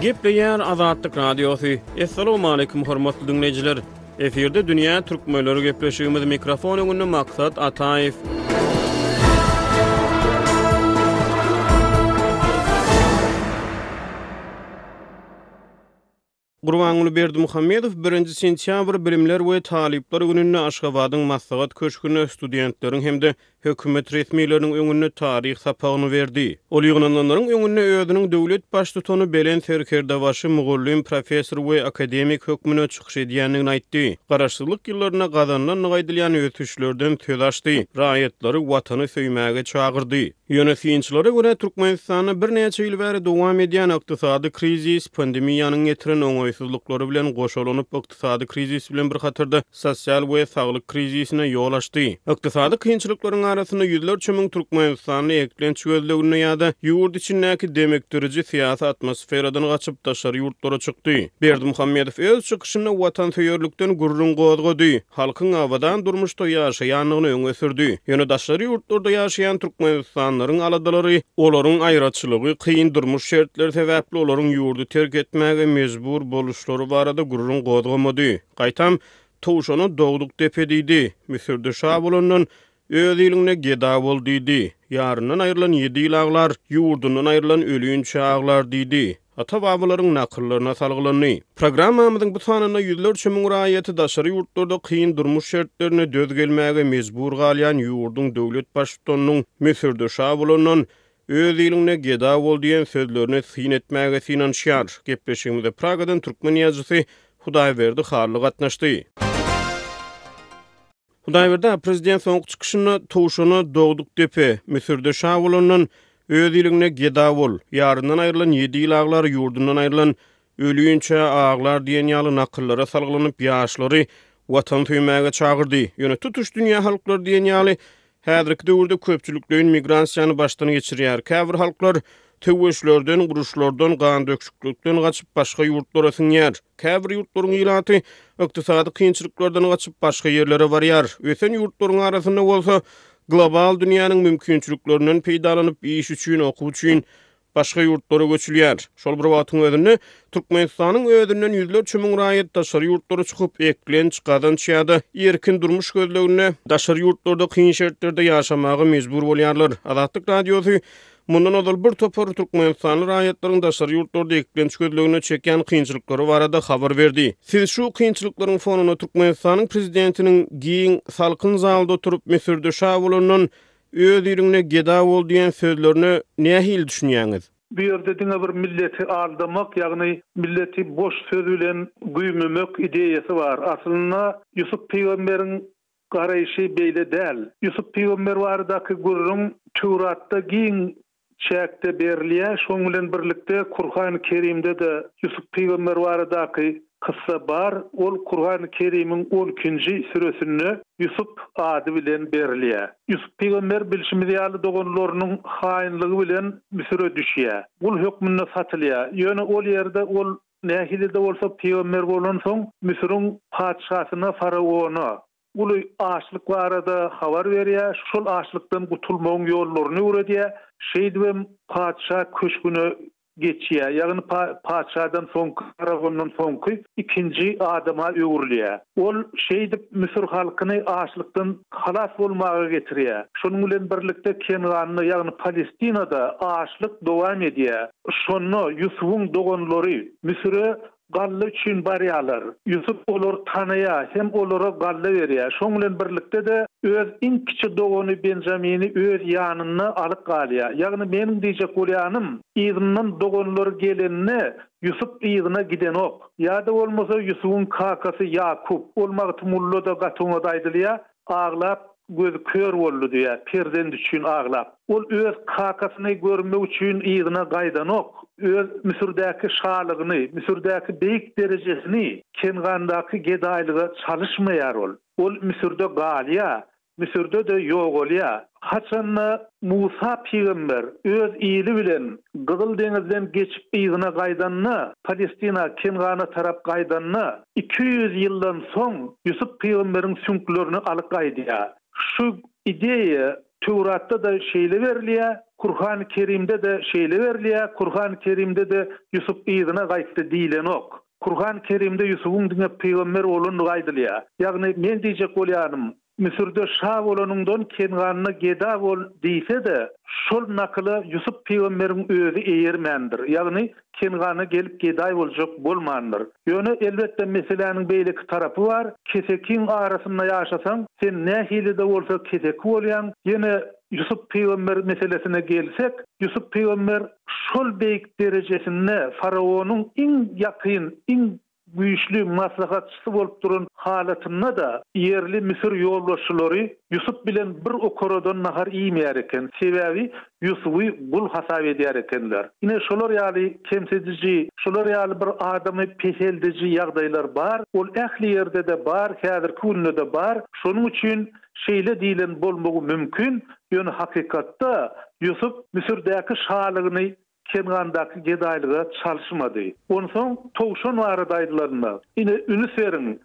Gepleýär Azatlyk Radiosy. Assalamualaikum hormatly diňleýjiler. Efirde dünýä türkmenleri gepleşigimiz mikrofon öňünde Maksat Ataýew. Gurbanguly Berdimuhamedow birinji sentýabr Bilimler we talyplar gününde Aşgabadyň Maslahat köşgünde studentleriň hem-de hökümet resmileriniň öňünde taryh sapagyny berdi. Ol ýygnananlaryň öňünde özüniň döwlet baştutany, belent serkerdebaşy, mugallym, professor we akademik hökmünde çykyş edýändigini aýtdy. Garaşsyzlyk ýyllarynda gazanylandygy aýdylýan ösüşlerden söz açdy, raýatlary Watany söýmäge çagyrdy. Ýöne synçylara görä, Türkmenistanda birnäçe ýyl bäri dowam edýän ykdysady krizis, pandemiýanyň getiren oňaýsyzlyklary bilen goşalanyp, ykdysady krizis bilen bir hatarda sosial we saglyk krizisine ýol açdy. Ykdysady kynçylyklaryň arasynda ýüzlerçe müň türkmenistanly eklenç gözleginde ýa-da ýurt içindäki demikdiriji syýasy atmosferadan gaçyp, daşary ýurtlara çykdy. Berdimuhamedow öz çykyşynda watansöýerlikden gürrüň gozgady. Halkyň abadan durmuşda ýaşaýandygyny öňe sürdi. Ýöne daşary ýurtlarda ýaşaýan türkmenistanlylaryň aladalary, olaryň aýraçylygy, kyn durmuş şertleri sebäpli olaryň ýurdy terk etmäge mejbur boluşlary barada gürrüň gozgamady. Gaýtam, Towşana dogduk depe diýdi. Müsürde şa bolandan, Öz iliňde geda bol diýdi. Ýaryndan aýrylan ýedi ýyl aglar, ýurdundan aýrylan ölinçä aglar diýdi. Ata-babalaryň nakyllaryna salgylandy. Programmamyzyň bu sanynda ýüzlerçe müň raýaty daşary ýurtlarda kyn durmuş şertlerine döz gelmäge mejbur galýan ýurduň döwlet baştutanynyň Müsürde şa bolandan, öz iliňde geda bol diýen sözlerine syn etmäge synanyşýar. Gepleşigimize Pragadan türkmen ýazyjysy Hudaýberdi Hally gatnaşdy. Hudaýberdi aga, prezident soňky çykyşynda Towşana dogduk depe, Müsürde şa bolandan, öz iliňde geda bol, ýaryndan aýrylan ýedi ýyl aglar, ýurdundan aýrylan ölinçä aglar diýen ýaly nakyllara salgylanyp, ýaşlary Watan söýmäge çagyrdy. Ýöne tutuş dünýä halklary diýen ýaly häzirki döwürde köpçülikleýin migrasiýany başdan geçirýär. Käbir halklar söweşlerden, uruşlardan, gandöküşiklikden gaçyp başga ýurtlara siňýär. Käbir ýurtlaryň ilaty ykdysady kynçylyklardan gaçyp başga ýerlere barýar. Ösen ýurtlaryň arasynda bolsa global dünýäniň mümkinçiliklerinden peýdalanyp iş üçin, okuw üçin başga ýurtlara göçülýär. Şol bir wagtyň özünde, Türkmenistanyň özünden ýüzlerçe müň raýat daşary ýurtlara çykyp, eklenç, gazanç ýa-da erkin durmuş gözleginde daşary ýurtlarda kyn şertlerde ýaşamaga mejbur bolýarlar. Azatlyk Radiosy mundan ozal bir topar türkmenistanly raýatlaryň daşary ýurtlarda eklenç gözleginde çekýän kynçylyklary barada habar berdi. Siz şu kynçylyklaryň fonunda Türkmenistanyň prezidentiniň giň, salkyn zalda oturyp, Müsürde şa bolandan Öz iliňde geda bol diýen sözlerine nähili düşünýäňiz? Bu ýerde diňe bir milleti aldamak, ýagny milleti boş söz bilen güýmemek ideýasy bar. Aslynda Ýusup pygamberiň garaýşy beýle däl. Ýusup pygamber baradaky gürrüň Töwratda giň çäkde berilýär. Şonuň bilen birlikde Kurhany Kerimde-de Ýusup pygamber baradaky kyssa bar. Ol Kurhany Kerimiň on ikinji süresinde Ýusup ady bilen berilýär. Ýusup pygamber bilşimiz ýaly doganlarynyň haýynlygy bilen Müsüre düşýär. Gul hökmünde satylýar. Ýöne ol ýerde ol nähili-de bolsa pygamber bolansoň Müsüriň patyşasyna faraona uly açlyk barada habar berýär, şol açlykdan gutulmagyň ýollaryny öwredýär. Şeýdibem patyşa köşgüne geçýär, ýagny patyşadan soňky, faraondan soňky ikinji adama öwrülýär. Ol şeýdip müsür halkyny açlykdan halas bolmaga getirýär. Şonuň bilen birlikde Kenganda, ýagny Palestinada açlyk dowam edýär. Şonda Ýusubyň doganlary Müsüre Galla üçin barýarlar. Ýusup olary tanaýar hem olara galla berýär. Şoň bilen birlikde-de, öz iň kiçi dogany Benjamini öz ýanynda alyp galýar. Ýagny meniň diýjek bolýanym, yzyndan doganlary gelende, Ýusup yzyna gidenok. Ýa-da bolmasa Ýusubyň kakasy Ýakup, ol Magtymgulyda-da gaty oňat aýdylýar, aglap gözi kör boldy diýýär, perzendi üçin aglap. Ol öz kakasyny görmek üçin yzyna gaýdanok. Öz Müsürdäki şalygyny, Müsürdäki beýik derejesini Kengandaky gedaýlyga çalyşmaýar ol. Ol Müsürde galýar, Müsürde-de ýogalýar. Haçanda Musa pygamber öz ili bilen Gyzyl deňizden geçip yzyna gaýdanda, Palestina, Kengana tarap gaýdanda, 200 ýyldan soň Ýusup pygamberiň süňklerini alyp gaýdýar. Şu ideýa. Töwratda-da şeýle berilýär, Kurhany Kerimde-de şeýle berilýär, Kurhany Kerimde-de Ýusup yzyna gaýtdy diýlenok. Kurhany Kerimde Ýusubyň diňe pygamber bolandygy aýdylýar. Ýagny men diýjek bolýanym, Müsürde şa bolanyňdan Kenganda geda bol diýse-de, şol nakyla Ýusup pygamberiň özi eýermändir, ýagny Kengana gelip gedaý boljak bolmandyr. Ýöne, elbetde, meseläniň beýleki tarapy bar, kesekiň arasynda ýaşasaň, sen nähili-de bolsa keseki bolýaň, ýene Ýusup pygamber meselesine gelsek, Ýusup pygamber şol beýik derejesinde faraonyň iň ýakyn, iň güýçli maslahatçysy bolup duran halatynda-da, ýerli müsür ýolbaşçylary Ýusup bilen bir okaradan nahar iýmeýär eken, sebäbi Ýusuby gul hasap edýär ekenler. Ine, şolar ýaly kemsidiji, şolar ýaly bir adamy peseldiji ýagdaýlar bar, ol ähli ýerde-de bar, häzirki günde-de bar. Şonuň üçin şeýle diýlen bolmagy mümkin, ýöne hakykatda Ýusup Müsürdäki şalygyny Kengandaky gedaýlyga çalyşmady. Onsoň towşan barada aýdylanda, ine, ünüs beriň,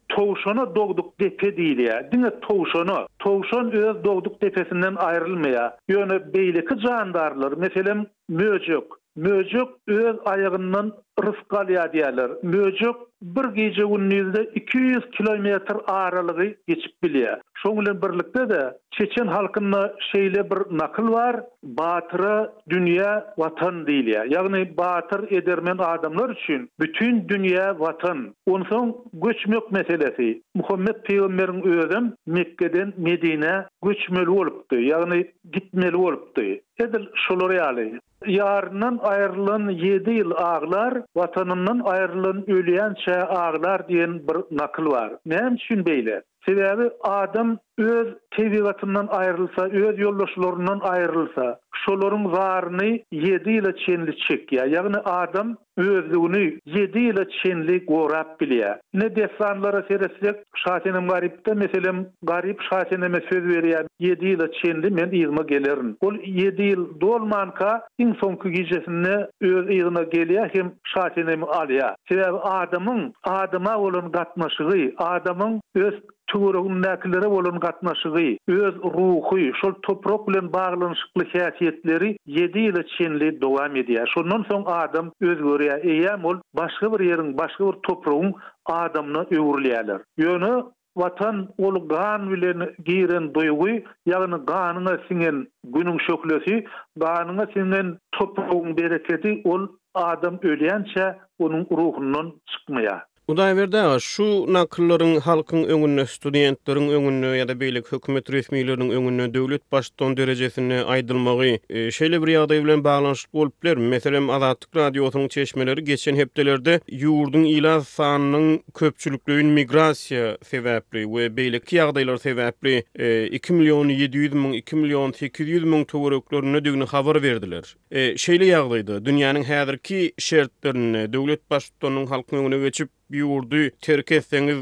towşana dogduk depe diýilýär. Diňe towşana. Towşan öz dogduk depesinden aýrylmaýar. Ýöne beýleki jandarlar, meselem, möjek. Möjek öz aýagyndan rysk alýar diýýärler. Möjek bir gije-gündizde 200 kilometr aralygy geçip bilýär. Şoň bilen birlikde-de, çeçen halkynda şeýle bir nakyl bar, Batyra dünýä Watan diýilýär. Ýagny batyr, edermen adamlar üçin bütin dünýä Watan. Onsoň göçmek meselesi. Muhammet pygamberiň özem Mekgeden Medinä göçmeli bolupdy, ýagny gitmeli bolupdy. Edil şolar ýaly. Ýaryndan aýrylan ýedi ýyl aglar, Watanyndan aýrylan ölýänçä aglar diýen bir nakyl bar. Näme üçin beýle? Sebäbi adam öz tebigatyndan aýrylsa, öz ýoldaşlaryndan aýrylsa, şolaryň zaryny ýedi ýyla çenli çekýär. Ýagny adam özlügini ýedi ýyla çenli gorap bilýär. Ine dessanlara seretsek, Şasenem Garypda, meselem, Garyp Şaseneme söz berýär, ýedi ýyla çenli men yzyma gelerin. Ol ýedi ýyl dolmanka, iň soňky gijesinde öz yzyna gelýär hem Şasenemi alýar. Sebäbi adamyň adama bolan gatnaşygy, adamyň öz töweregindäkilere bolan gatnaşygy, öz ruhy, şol toprak bilen baglanyşykly häsiýetleri ýedi ýyla çenli dowam edýär. Şondan soň adam özgerýär, eýýäm ol başga bir ýeriň, başga bir topragyň adamyna öwrülýärler. Ýöne Watan ol gan bilen giren duýgy, ýagny ganyňa siňen Günüň şöhlesi, ganyňa siňen topragyň berekedi ol adam ölýänçä onuň ruhundan çykmaýar. Hudaýberdi aga, şu nakyllaryň halkyň öňünde, studentleriň öňünde ýa-da beýleki hökümet resmileriniň öňünde döwlet baştutan derejesinde aýdylmagy şeýle bir ýagdaý bilen baglanyşykly bolup bilermi? Meselem, Azatlyk Radiosynyň çeşmeleri geçen hepdelerde ýurduň ilat sanynyň köpçülikleýin migrasiýa sebäpli we beýleki ýagdaýlar sebäpli iki million 700 müň, iki million 800 müň töwereklerindedigini habar berdiler. Şeýle ýagdaýda, dünýäniň häzirki şertlerinde döwlet baştutanynyň halkyň öňüne geçip, ýurdy terk etseňiz,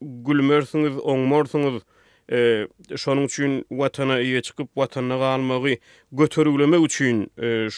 gülmersiňiz, oňmarsyňyz, şonuň üçin Watana eýe çykyp, Watanda galmagy götergilemek üçin,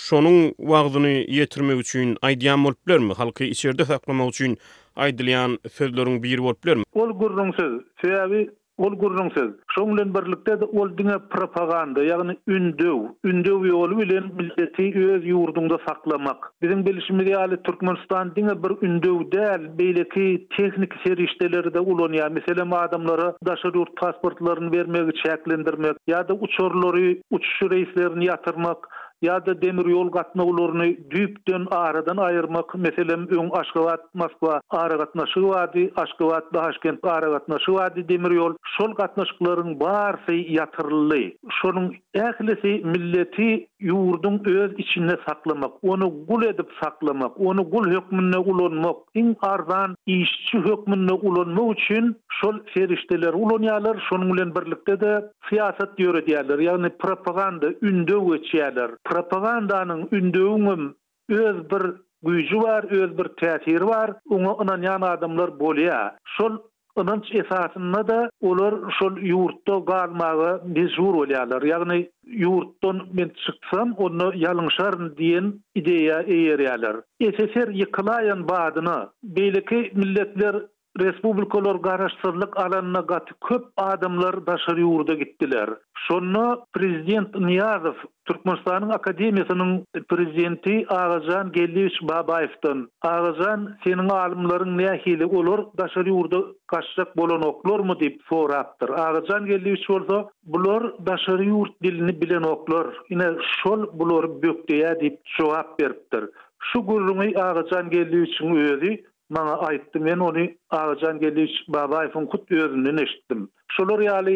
şonuň wagzyny ýetirmek üçin aýdýan bolup bilermi? Halky içerde saklamak üçin aýdylýan sözleriň biri bolup bilermi? Ol gürrüňsiz. Sebäbi Ol gürrüňsiz. Şoň bilen birlikde-de ol diňe propaganda, ýagny ündew, ündew ýoly bilen milleti öz ýurduňda saklamak. Biziň bilşimiz ýaly, Türkmenistan diňe bir ündew däl, beýleki tehniki serişdeleri-de ulanýar. Meselem, adamlara daşary ýurt pasportlaryny bermegi çäklendirmek ýa-da uçarlary, uçuş reýslerini ýatyrmak, ýa-da demir ýol gatnawlaryny düýpden aradan aýyrmak, meselem, öň Aşgabat, Moskwa aragatnaşygy bardy, Aşgabat, Daşkent aragatnaşygy bardy demir ýol, şol gatnaşyklaryň barysy ýatyryldy. Şonuň ählisi milleti ýurduň öz içinde saklamak, ony gul edip saklamak, ony gul hökmünde ulanmak, iň arzan işçi hökmünde ulanmak üçin şol serişdeleri ulanýarlar, şonuň bilen birlikde-de, Syýasat ýöredýärler, ýagny propaganda, ündew geçýärler. Propagandanyň, ündewiňem öz bir güýji bar, öz bir täsiri bar, oňa ynanýan adamlar bolýar. Şol ynanç esasynda-da olar şol ýurtda galmaga mejbur bolýarlar. Ýagny ýurtdan men çyksam, onda ýalňyşaryn diýen ideýa eýerýärler. SSR ýykylaýan badyna beýleki milletler. Respublikalar garaşsyzlyk alanda gaty köp adamlar daşary ýurda gitdiler. Şonda prezident Nyýazow Türkmenistanyň Akademiýasynyň prezidenti Agajan Geldiýewiç Babaýewden, Agajan, seniň alymlaryň nähili, olar daşary ýurda gaçjak bolanoklarmy diýip sorapdyr. Agajan Geldiýewiç bolsa, Bular daşary ýurt dilini bilenoklar, ine, şol bulary bökdeýär diýip jogap beripdir. Şu gürrüňi Agajan Geldiýewiçiň özi maňa aýtdy, men ony Agajan Geldiýewiç Babaýewiň hut özünden eşitdim. Şolar ýaly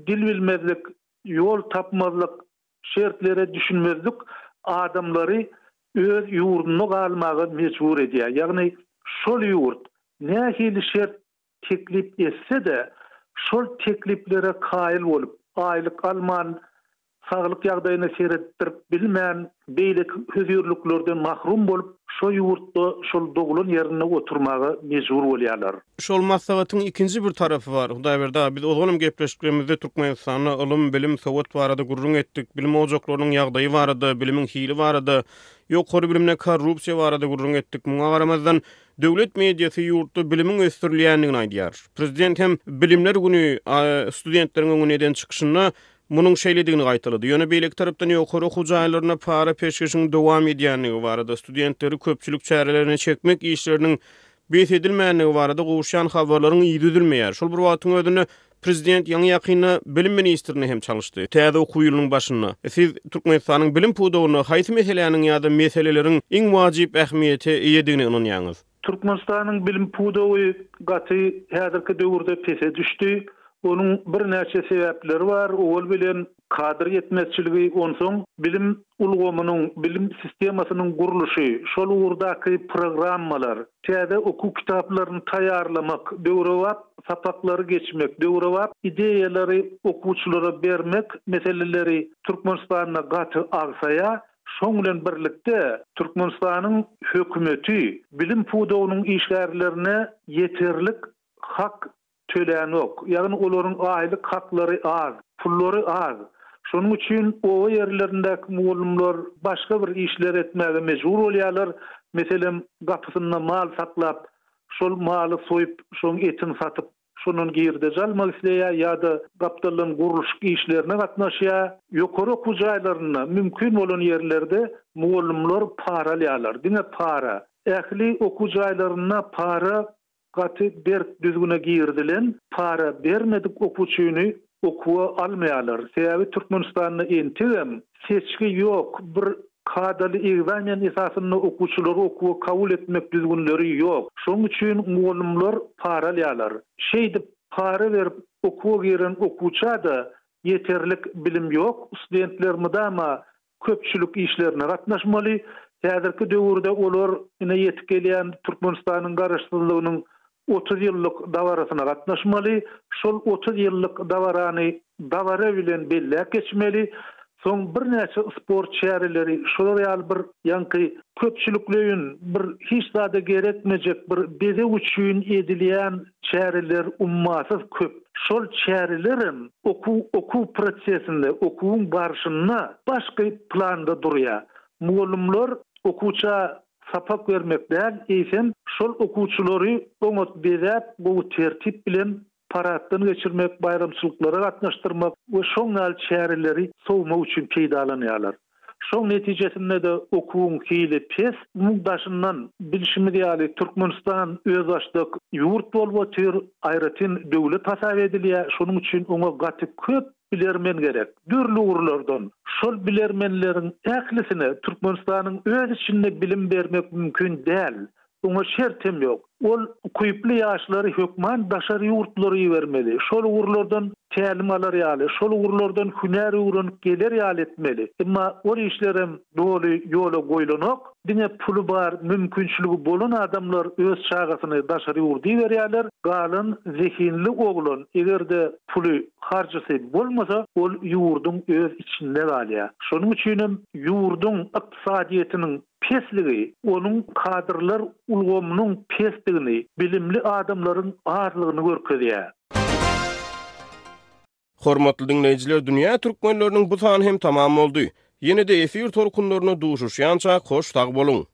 dil bilmezlik, ýol tapmazlyk, şertlere düşünmezlik adamlary öz ýurdunda galmaga mejbur edýär. Ýagny şol ýurt nähili şert teklip etse-de, şol tekliplere kaýyl bolup, aýlyk alman, saglyk ýagdaýyna seretdirip bilmän, beýleki hözirliklerden mahrum bolup, şo ýurtda, şol doglan ýerinde oturmaga mejbur bolýarlar. Şol maslahatyň ikinji bir tarapy bar. Hudaýberdi aga, biz ozalam gepleşiklerimizde Türkmenistanda ylym, bilim, sowat barada gürrüň etdik, bilim ojaklarynyň ýagdaýy barada, bilimiň hili barada, ýokary bilimde korrupsiýa barada gürrüň etdik. Muňa garamazdan, döwlet mediasy ýurtda bilimiň ösdürilýändigini aýdýar. Prezident hem Bilimler güni studentleriň öňünde eden çykyşynda Munuň şeýledigini gaýtalady. Ýöne beýleki tarapdan ýokary okuw jaýlarynda para-peşgeşiň dowam edýändigi barada, studentleri köpçülik çärelerine çekmek işleriniň bes edilmändigi barada gowuşýan habarlaryň yzy üzülmeýär. Şol bir wagtyň özünde, prezident ýaňy-ýakynda bilim ministrini hem çalyşdy. Täze okuw ýylynyň başynda. Siz Türkmenistanyň bilim pudagynda haýsy meseläniň ýa-da meseleleriň iň wajyp ähmiýete eýedigine ynanýaňyz? Türkmenistanyň bilim pudagy gaty häzirki döwürde pese düşdi. Onuň birnäçe sebäpleri bar, owal bilen kadr ýetmezçiligi, onsoň bilim ulgamynyň, bilim sistemasynyň gurluşy, şol ugurdaky programmalar, täze okuw kitaplaryny taýýarlamak, döwrebap sapaklary geçmek, döwrebap ideýalary okuwçylara bermek meseleleri Türkmenistanda gaty agsaýar. Şoň bilen birlikde, Türkmenistanyň hökümeti bilim pudagynyň işgärlerine ýeterlik hak tölänok, ýagny olaryň aýlyk haklary az, pullary az. Şonuň üçin oba ýerlerindäki mugallymlar başga bir işler etmäge mejbur bolýarlar, meselem, gapysynda mal saklap, şol maly soýup, şoň etini satyp, şondan girdeji almak isleýär ýa-da gapdaldan gurluşyk işlerine gatnaşýar. Ýokary okuw jaýlarynda mümkin bolan ýerlerde mugallymlar para alýarlar, diňe para. Ähli okuw jaýlarynda para gaty berk düzgüne girizilen, para bermedik okuwçyny okuwa almaýarlar. Sebäbi Türkmenistanda entegem seçgi ýok, bir Kadaly ekzamen esasynda okuwçylary okuwa kabul etmek düzgünleri ýok. Şonuň üçin mugallymlar para alýarlar. Şeýdip, para berip okuwa giren okuwça-da ýeterlik bilim ýok. Studentler mydama köpçülik işlerine gatnaşmaly. Häzirki döwürde olar ine ýetip gelýän Türkmenistanyň Garaşsyzlygynyň 30 ýyllyk dabarasyna gatnaşmaly, şol 30 ýyllyk dabarany dabara bilen belläp geçmeli, soň birnäçe sport çäreleri, şolar ýaly bir ýaňky köpçülikleýin bir hiç zada gerekmejek bir bezeg üçin edilýän çäreler ummasyz köp. Şol çärelerem okuw okuw prosesinde, okuwyň barşynda başky planda durýar. Mugallymlar okuwça sapak bermek däl, eýsem, şol okuwçylary oňat bezäp, gowy tertip bilen paraddan geçirmek, baýramçylyklara gatnaşdyrmak we şoň ýaly çäreleri sowmak üçin peýdalanýarlar. Şoň netijesinde-de okuwyň hili pes. Muň daşyndan, bilşimiz ýaly, Türkmenistan özbaşdak ýurt bolup otyr, aýratyn döwlet hasap edilýär, şonuň üçin oňa gaty köp bilermen gerek. Dürli ugurlardan. Şol bilermenleriň ählisine Türkmenistanyň öz içinde bilim bermek mümkin däl. Oňa şert hem ýok. Ol ukyply ýaşlary hökman daşary ýurtlara ibermeli. Şol ugurlardan tälim alar ýaly, şol ugurlardan hünär öwrenip geler ýaly etmeli. Emma ol işlerem doly ýola goýlanok. Diňe puly bar, mümkinçiligi bolan adamlar öz çagasyny daşary ýurda iberýärler. Galan zehinli oglan eger-de puly harjysy bolmasa, ol ýurduň öz içinde galýar. Şonuň üçinem ýurduň ykdysadyýetiniň pesligi, onuň kadrlar ulgamynyň pesdigini, bilimli adamlaryň azlygyny görkezýär. Hormatly diňleýjiler, Dünýä türkmenleriniň bu sany hem tamam boldy. Ýene-de efir tolkunlarynda duşuşýançak hoş sag boluň!